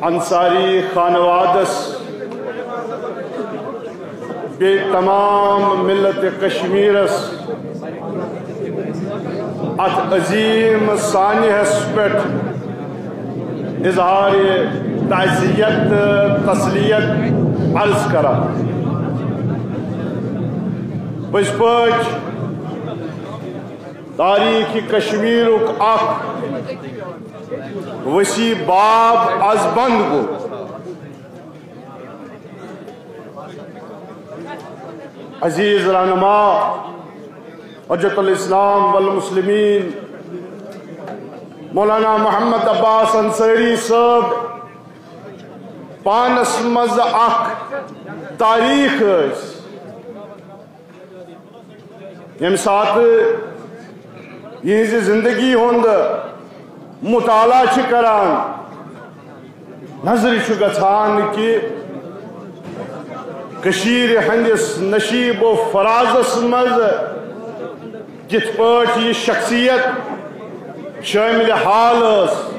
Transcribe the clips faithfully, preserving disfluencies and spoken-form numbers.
انصاری خانوادس، بیٚیہِ تمام ملت کشمیرس اتھ عظیم سانحس پٮ۪ٹھ اظہار تعزیت تہٕ تسلیت عرض کران۔ پٔزۍ پٲٹھۍ تاریخ کشمیرُک اکھ وسیع باب از بند گوٚو۔ عزیز رہنما حجت الاسلام والمسلمین مولانا محمد عباس انصاری صٲب پانس منٛز اکھ تاریخ ٲسۍ۔ ییٚمہِ ساتہٕ یِہنٛزِ زندگی ہُنٛد مطالعہ چھِ کران، نظرِ چھُ گژھان کہِ کٔشیٖرِ ہٕنٛدِس نشیب و فرازس منٛز کِتھ پٲٹھۍ یہِ شخصیت شٲمِلِ حال ٲس،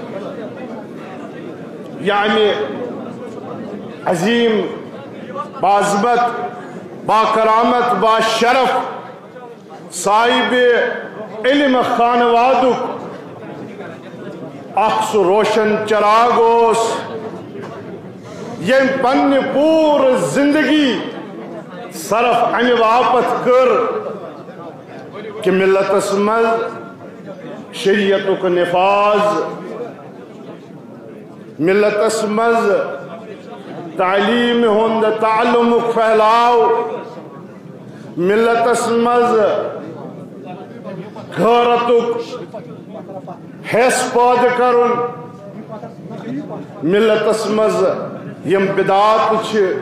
یہِ امہِ عظیم، باعظمت، باکرامت، باشرف، صاحب علم خانوادُک اکھ سُہ روشن چراغ اوس، ییٚمۍ پننہِ پوٗرٕ زندگی صرف امہِ باپتھ کٔر کہِ ملتس منٛز شریعتُک نفاذ، ملتس منٛز تعلیٖم ہُنٛد تعلُمُک پھیلاو، ملتس منٛز غٲرتُک حیس پٲدٕ کرُن، ملتس منٛز یِم بدعات چھِ،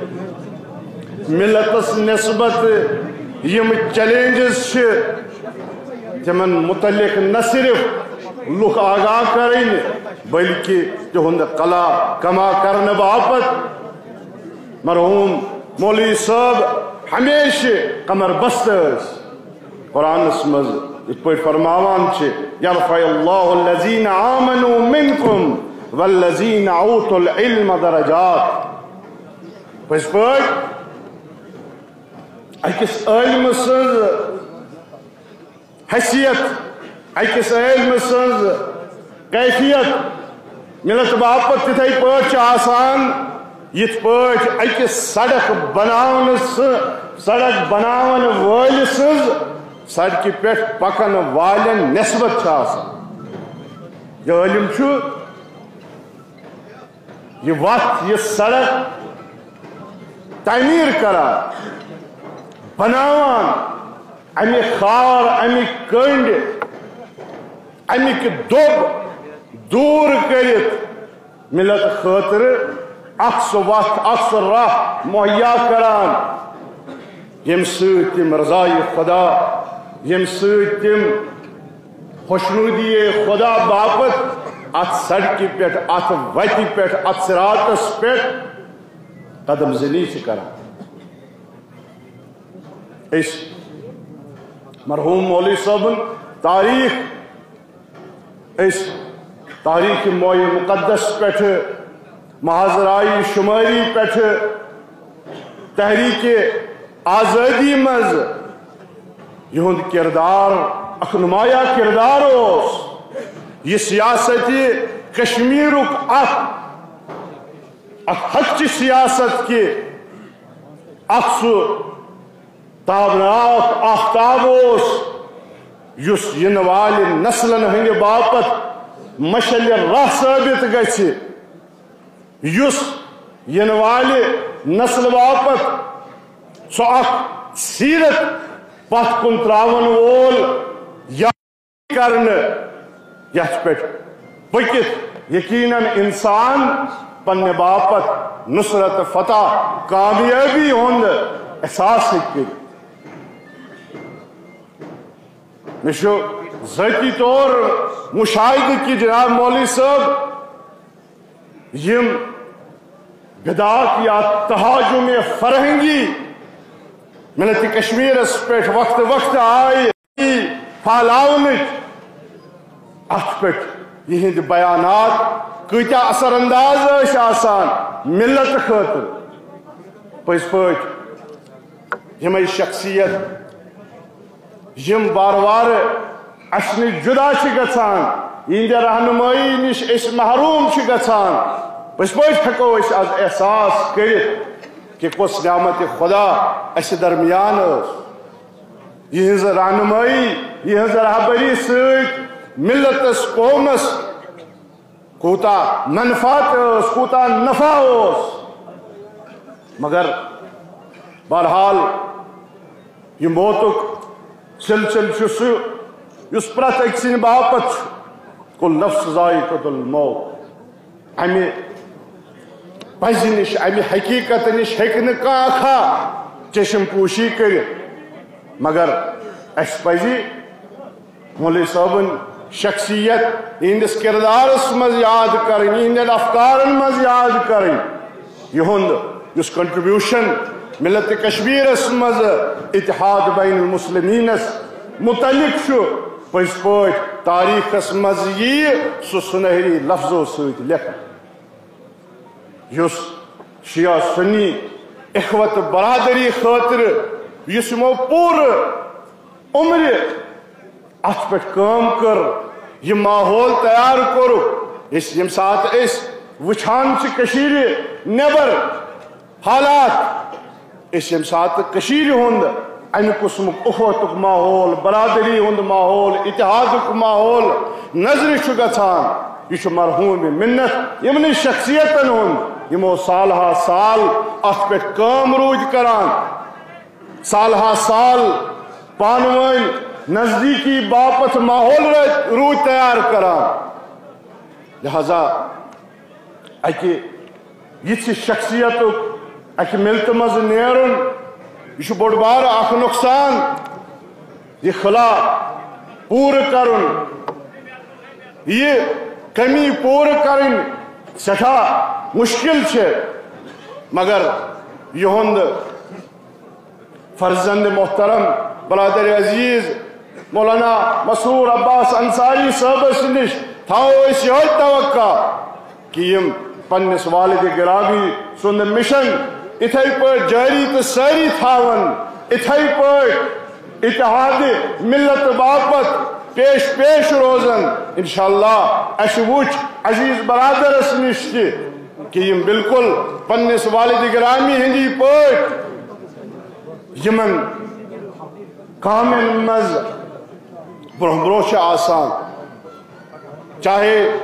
ملتس نسبت یِم چیلنجز چھِ، تِمن متعلق نہ صرف لُکھ آگاہ کرٕنۍ، بلکہ تِہُنٛد قلع کما کرنہٕ باپتھ مرحوم مولوی صٲب ہمیشہِ کمر بستہٕ ٲسۍ۔ قرآنس منٛز یِتھ پٲٹھۍ فرماوان چھِ، "یرفع اللہ الذین آمنوا منکم والذین اوتوا العلم درجات"۔ پٔزۍ پٲٹھۍ أکِس عٲلمہٕ سٕنٛز حیثیت، أکِس عٲلمہٕ سٕنٛز کیفیت ملت باپتھ تِتھے پٲٹھۍ چھِ آسان، یِتھ پٲٹھۍ أکِس سڑک بناونہٕ سٕنٛز، سڑک بناون وٲلۍ سٕنٛز سڑکہِ پٮ۪ٹھ پکن والٮ۪ن نسبت چھِ آسان۔ یہِ عٲلم چھُ یہِ وتھ، یہِ سڑک تعمیٖر کران، بناوان، امہِ خار، امہِ کنڈ، امیُک دوٚب دوٗر کٔرِتھ ملت خٲطرٕ اکھ سُہ وتھ، اکھ سُہ راہ مہیا کران، ییٚمہِ سۭتۍ تِم رضایہِ خدا، ییٚمہِ سۭتۍ تِم خوشنودی خدا باپتھ اتھ سڑکہِ پٮ۪ٹھ، اتھ وتہِ پٮ۪ٹھ، اتھ صراطس پٮ۪ٹھ قدم زنی چھِ کران۔ أسۍ مرحوم مولوی صٲبُن تاریخ، أسۍ تاریخ مویہِ مقدس پٮ۪ٹھٕ، محاذ رایہِ شمٲری پٮ۪ٹھٕ، تحریک آزٲدی منٛز یِہُنٛد کردار اکھ نمایاں کردار اوس۔ یہِ سیاست کشمیرُک اکھ، اکھ حق چہِ سیاست کہِ اکھ سُہ تابناک آفتاب اوس، یُس یِنہٕ والہِ نسلن ہٕنٛدِ باپتھ مشعلِ راہ ثٲبت گژھِ، یُس یِنہٕ والہِ نسلہٕ باپتھ سُہ اکھ سیرت پتھ کُن تراون وول یا کرنہٕ، یتھ پٮ۪ٹھ پٔکِتھ یقیناً انسان پننہِ باپتھ نصرت، فتح، کامیٲبی ہُنٛد احساس ہیٚکہِ کٔرِتھ۔ مےٚ چھُ ذٲتی طور مشاہدٕ کہِ جناب مولوی صٲب یِم بدعات یا تہاجم فرہنگی ملت کشمیرس پٮ۪ٹھ وقتہٕ وقتہٕ آیہِ پھہلاونٕچ، اتھ پٮ۪ٹھ یِہنٛدۍ بیانات کۭتیاہ اثر انداز ٲسۍ آسان ملت خٲطرٕ۔ پٔزۍ پٲٹھۍ یِمے شخصیت یِم وارٕ وارٕ اسہِ نِش جدا چھِ گژھان، یِہنٛدِ رہنمٲیی نِش أسۍ محروم چھِ گژھان، پٔزۍ پٲٹھۍ ہٮ۪کو أسۍ از احساس کٔرِتھ کہِ کۄس نعمت خدا اسہِ درمیان ٲس۔ یِہنٛز رہنمٲیی، یِہنٛز رہبری سۭتۍ ملتس، قومس کوٗتاہ منفعت ٲس، کوٗتاہ نفع اوس۔ مگر بہرحال، یہِ موتُک سلسلہٕ چھُ سُہ، یُس پرٛٮ۪تھ أکۍ سٕنٛدِ باپتھ چھُ۔ کُلُّ نفسٍ ذائقۃ الموت۔ امہِ پزِ نِش، امہِ حقیقت نِش ہیٚکہِ نہٕ کانٛہہ اکھا چشم پوشی کٔرِتھ۔ مگر اسہِ پزِ مولوی صٲبن شخصیت یِہنٛدِس کردارس منٛز یاد کرٕنۍ، یِہنٛدٮ۪ن افکارن منٛز یاد کرٕنۍ۔ یِہُنٛد یُس contribution ملت کشمیرس منٛز اتحاد بین المسلمینس متعلق چھُ، پٔزۍ پٲٹھۍ تاریخس منٛز ییہِ سُہ سُنہری لفظو سۭتۍ لیکھنہٕ۔ یُس شیعہ سنی اخوت برادری خٲطرٕ یُس یِمو پوٗرٕ عمرِ اتھ پٮ۪ٹھ کٲم کٔر، یہِ ماحول تیار کوٚرُکھ، أسۍ ییٚمہِ ساتہٕ أسۍ وٕچھان چھِ کٔشیٖرِ نٮ۪بر حالات، أسۍ ییٚمہِ ساتہٕ کٔشیٖرِ ہُنٛد امہِ قٕسمُک اخوتُک ماحول، برادری ہُنٛد ماحول، اتحادُک ماحول نظرِ چھُ گژھان، یہِ چھُ مرحوم منت یِمنٕے شخصیتن ہُنٛد، یِمو سالہا سال اتھ پٮ۪ٹھ کٲم روٗدۍ کران۔ سالہا سال پانہٕ وٲنۍ نزدیٖکی باپتھ ماحول رٲ-، روٗدۍ تیار کران۔ لہذا اکہِ یِژھِ شخصیتُک اکہِ ملتہٕ منٛزٕ نیرُن، یہِ چھُ بوٚڑ بارٕ اکھ نۄقصان۔ یہِ خلا پوٗرٕ کرُن، یہِ کمی پوٗرٕ کرٕنۍ سٮ۪ٹھاہ مُشکِل چھِ، مگر یِہُنٛد فرزند محترم، برادر عزیز مولانا مسرور عباس انصاری صٲبس نِش تھاوو أسۍ یِہوٚے توقع کہِ یِم پننِس والد گرامی سُنٛد مِشن اِتھے پٲٹھۍ جٲری تہٕ سٲری تھاون، اِتھے پٲٹھۍ اتحاد ملت باپتھ پیش پیش روزن۔ انشاءاللہ اسہِ وُچھ عزیز برادرس نِش تہِ کہِ یِم بالکل پننِس والد گرامی ہٕنٛدی پٲٹھۍ یِمن کامٮ۪ن منٛز برونٛہہ برونٛہہ چھِ آسان، چاہے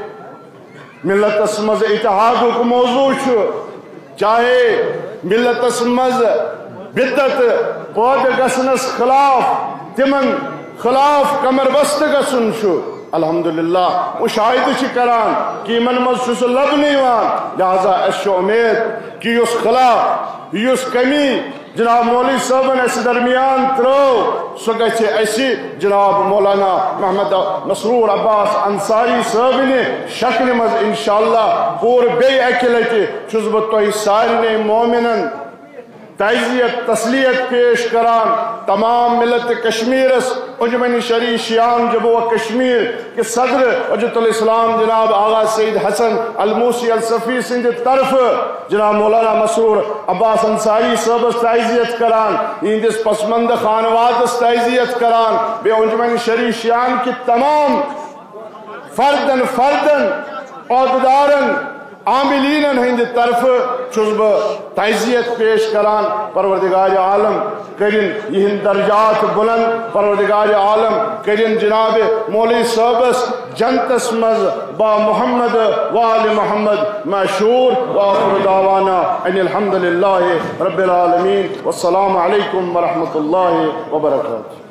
ملتس منٛز اتحادُک موضوع چھُ، چاہے ملتس منٛز بدعت پٲدٕ گژھنس خلاف، تِمن خلاف کمر بست گژھُن چھُ۔ الحمدللہ، مشاہدٕ چھِ کران کہِ یِمن منٛز چھُ سُہ لبنہٕ یِوان، لہذا اسہِ چھِ امید کہِ یُس خلا، یُس کمی جناب مولوی صٲبن اسہِ درمیان ترٲو، سُہ گژھِ اسہِ جناب مولانا محمد مسرور عباس انصاری صٲبنہِ شکلہِ منٛز انشاءاللہ پوٗرٕ بیٚیہِ اکہِ لٹہِ۔ چھُس بہٕ تۄہہِ سارنٕے مومنن تعزیت تسلیت پیش کران، تمام ملت کشمیرس، انجمن شری شیام جموں و کشمیر کہ صدر حجت الاسلام جناب آغا سید حسن الموسی الصفی سٕنٛدِ طرفہٕ جناب مولانا مسرور عباس انصاری صٲبس تعزیت کران، یِہنٛدِس پسماندٕ خانوادس تعزیت کران، بیٚیہِ انجمن شری شیام کہِ تمام فردن فردن، عہدیدارن، عاملینن ہٕنٛدِ طرفہٕ چھُس بہٕ تعزیت پیش کران۔ پروردگار عالم کٔرِن یِہِنٛدۍ درجات بلند، پروردگار عالم کٔرِن جناب مولوی صٲبس جنتس منٛز با محمد و آل محمد مشہور۔ وآخر دعوانا ان الحمد للہ رب العالمین۔ والسلام علیکم ورحمۃ اللہ وبرکاتہ۔